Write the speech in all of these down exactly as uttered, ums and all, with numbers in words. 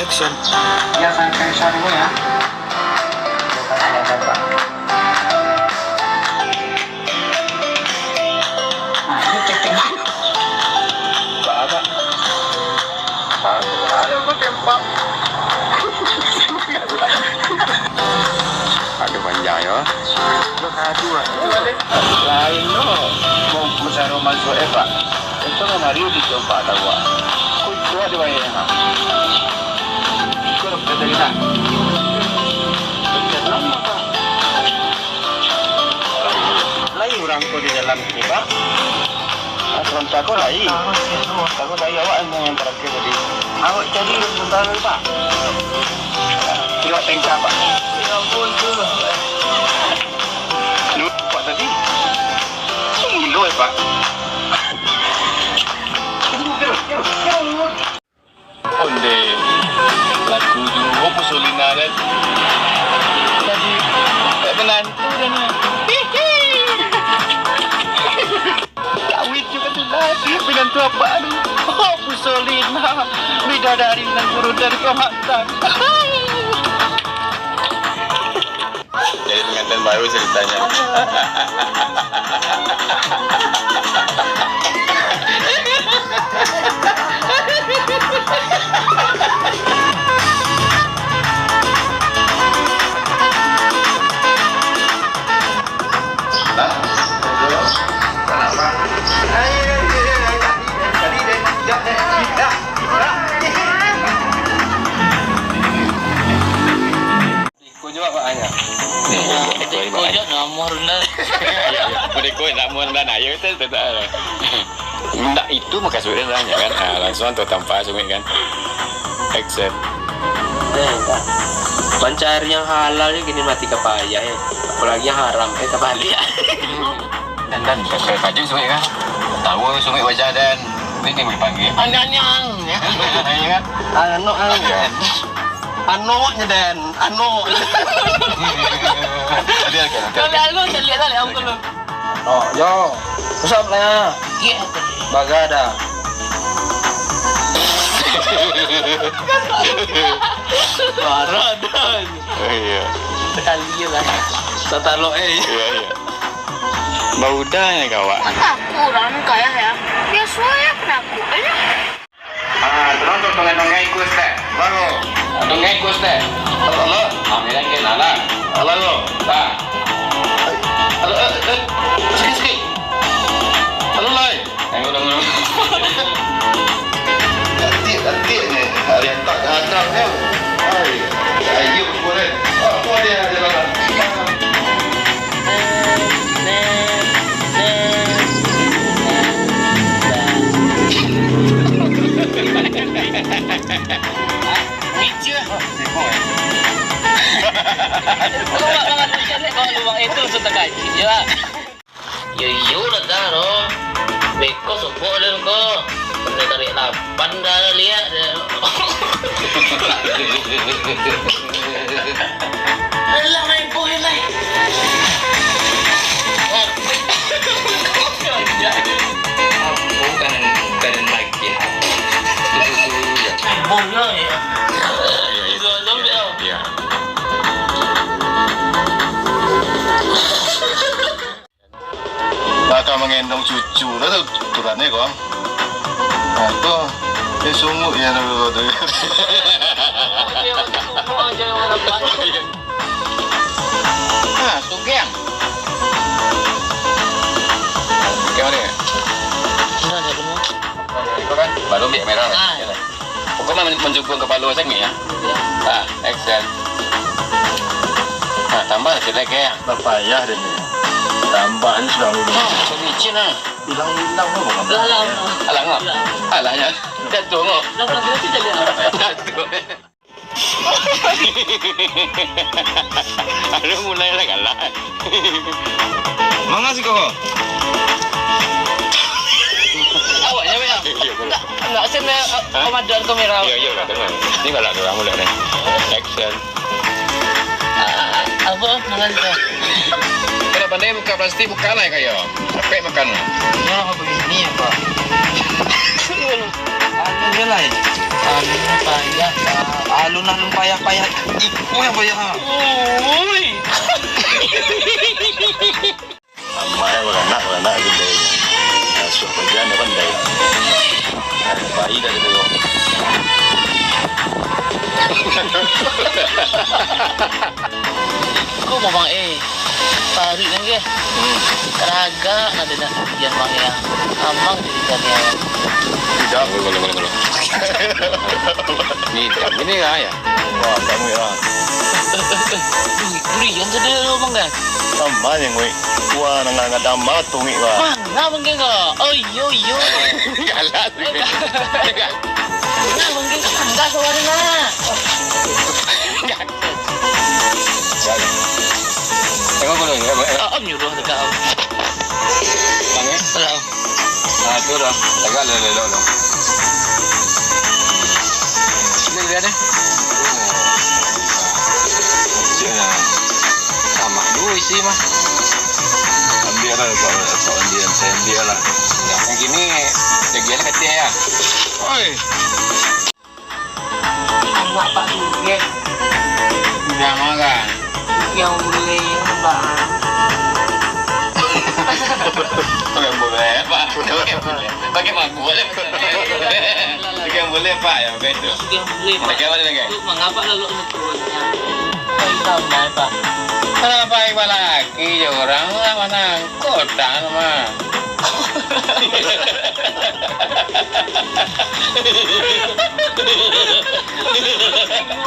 Action. Ya, saya action dulu ya. Nah, ini take, take. Apa? Ada apa tembak? Aduh, panjang yo. Aduh, aduh. Lain lo. Mau, mau caro masuk, eh, Pak. Itu kan hari di coba tahu, ah. Kau itu ada bayar, ah. Kau dapat dari sana. Pencet lama, Pak. Lai urang ko di dalam sini, Pak. Ah, sebentar ko lai. Aku lai awak yang terakhir tadi. Awak jadi sebentar, Pak. Tidak tengkap, Pak. Ya ampun, tu. Lu, Pak, tadi. Gilo, eh, Pak. Onde, laku juo pusulina den. Jadi, tak menantu den. Hihi. Kawin juga tu lah, menantu apa tu? Oh, pusulina, bidadari nan turun dari kamatan. Jadi pengantin baru ceritanya. Nah, kenapa? Ayo, ayo, ayo, ayo, ayo, ayo, ayo, ayo, ayo, ayo. Iko juo, Pak, anya. Iko juo, namuah rundan. Iko namuah rundan, ayo, itu, itu, itu. Ndak itu makasuik den lah, kan? Ah, langsuang tu tampa sungit, kan? Action. Eh, Pak. Mancari yang halal ni kini mati ka payah, eh. Apalagi yang haram, eh, tabaliak. Dan, dan, saya saja sungit, kan? Tahu sungit wajah dan ini boleh panggil. Anyang-anyang. Iya, kan? Anu, anu. Iya. Anoknyo, Den. Anok. Tadi lagi, tadi lagi. Kalau lu cari lihat lah, lihat muka lu. Oh, yo. Usap lah. Iya. Bagada. Parah, Dan. Oh, iya. Sekali lah. Satalok, eh. Iya, iya. Baudah ni kawak. Takut urang kaya, ya. Biaso, ya, penakut, ya. Ah, terus tu tunggai-tunggai ikut step. Baru. Tunggai ikut step. Terus. Ah, bilang ke nana. Lalu. Dah. Aduh, eh, eh. Sikit, sikit. Aduh, lai. Tengok, tengok, tengok. Ganti, ganti ni. Hari tak hadap ni. Hai. Ayo, boleh. Apa dia, dia dalam? Kalau lubang itu sudah kaji, ya. Yo, iyo lah dah, no. Beko sobok dia ko. Pandai tarik lapan dah liak dia. Alah, main bola lai. Aku kanan, kanan lagi. Main bola, ya. Iya, iya. Itu zombie, tau. Iya. Bakal mangandung cucu lah tu, turannyo ko. Nah, tu, dia sungguh ya dulu tu. Ha, tu geng. Geng mana? Iko kan, baru ambiak merah. Ah. Pokoknyo men-, manjukuang kapalo sangik, ya. Ah, action. Ah, tambah sikit lai, ya. Bapayah den ni. Tambah ni sudah dulu. Ah, licin, ah. Hilang-hilang tu bukan. Alah, alah. Alah, ngok. Alah, ya. Jatuh, ngok. Jatuh. Aduh, mulai lah galak. Manga siko ko? Hah? Komandan kamera. Iyo, iyo lah, tenang. Ni galak tu, mulai ni. Action. Ah, apa? Mangan kau? Kalau pandai buka plastik, buka lah kayo. Capek makan. Yo, apa begini ya, Pak? Anu je lah. Anu payah, Pak. Alun-alun payah-payah. Iko yang payah. Oi. Amak eh, baranak, baranak gede. Asuh pajan dah pandai. Bayi dah dia tengok. Ko mamang eh, tarik kan ke? Hmm. Taragak ada nak pikiran bang ya. Amang jadi tanya. Tidak, boleh, boleh, boleh. Ni, ini lah ya. Wah, tak muat lah. Durian sajo lo, Bang, kan? Tambah je, Ngui. Wah, nangah ngadam banget tu, Ngui, wah. Manga mangga ko? Oh, iyo, iyo. Galak tu. Nah, mangga ko, mangga ko, warna. Tengok dulu, tengok, tengok. Ah, om nyuruh dekat, om. Bang, eh? Salam. Ah, tu dah. Agak lelok tu. Sini lihat deh. Cik, nah. Sama dulu isi mah. Ambil lah, sok, sok dia, saya ambil lah. Yang gini, dia gila kecil ya. Oi. Anak Pak Dugen. Jangan kan. Yang boleh, Bang. Bukan boleh, Pak. Bukan boleh. Pakai mangkuk lah. Bukan boleh, Pak, ya, bukan itu. Yang boleh, Pak. Pakai apa lagi? Itu mengapa lalu turunnya? Hitam, Pak. Kenapa ibarat lagi je orang lah, mana angkot dah, mah.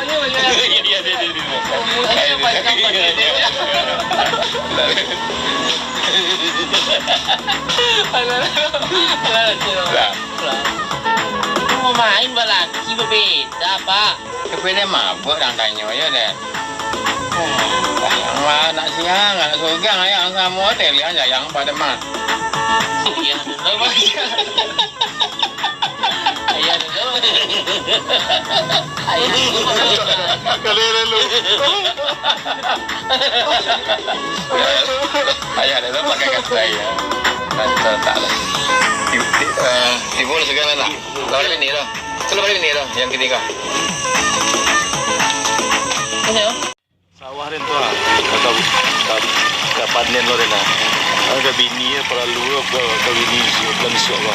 Iya, iya, iya, iya. Umurnya panjang, Pak. Alah, alah, alah. Lah. Mau main balaki babeda, Pak. Tapi dia mabuk, orang tanyo je, deh. Hmm, sayang lah, anak siang, anak surga, ayah samo, teh lian sayang pada mah. Iya, dulu, Pak. Ayah dulu. Ayah dulu. Kalau lalu. Ayah dulu pakai kata ya. Nanti tak lah. Timbul segala nak. Lawan bini lah. Itu lawan bini lah yang ketiga. Ini. Sawah den tu ah, ka, ka, ka panen lo den ah. Ada bini ya, paralu lo ka, ka bini isi bulan isuak lo.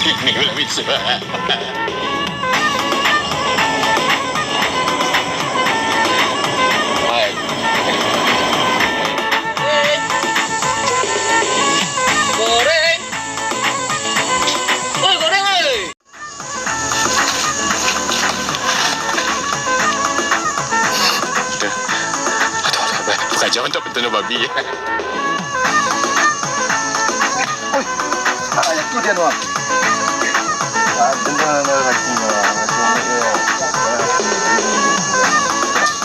Bini bulan isuak. Hai. Goreng. Oi, goreng, oi. Aduh, aduh, aduh, bukan jawab untuk betul babi. Oi, ah, itu dia, Noah. Ah, dengar lagi, Noah.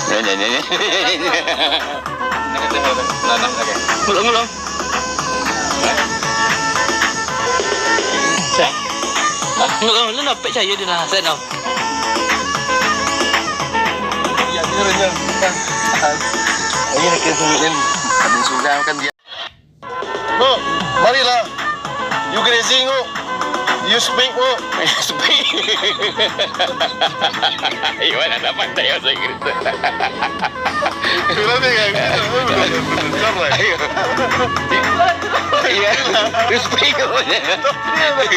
Macam ni, ya. Ni, ni, ni, ni. Nak kata, nak, nak, nak. Ngulung, ngulung. Hah? Ngulung, lu nak percaya dia lah, Zainal? Ya, dia renyah. Ini nak kena tungguin. Ada surga makan dia. Bro, marilah. You crazy, bro. You speak, bro. Speak. Iwan ada pandai bahasa Inggris. Kenapa kan? Benar lah. Iya. You speak, bro. Iya, bro.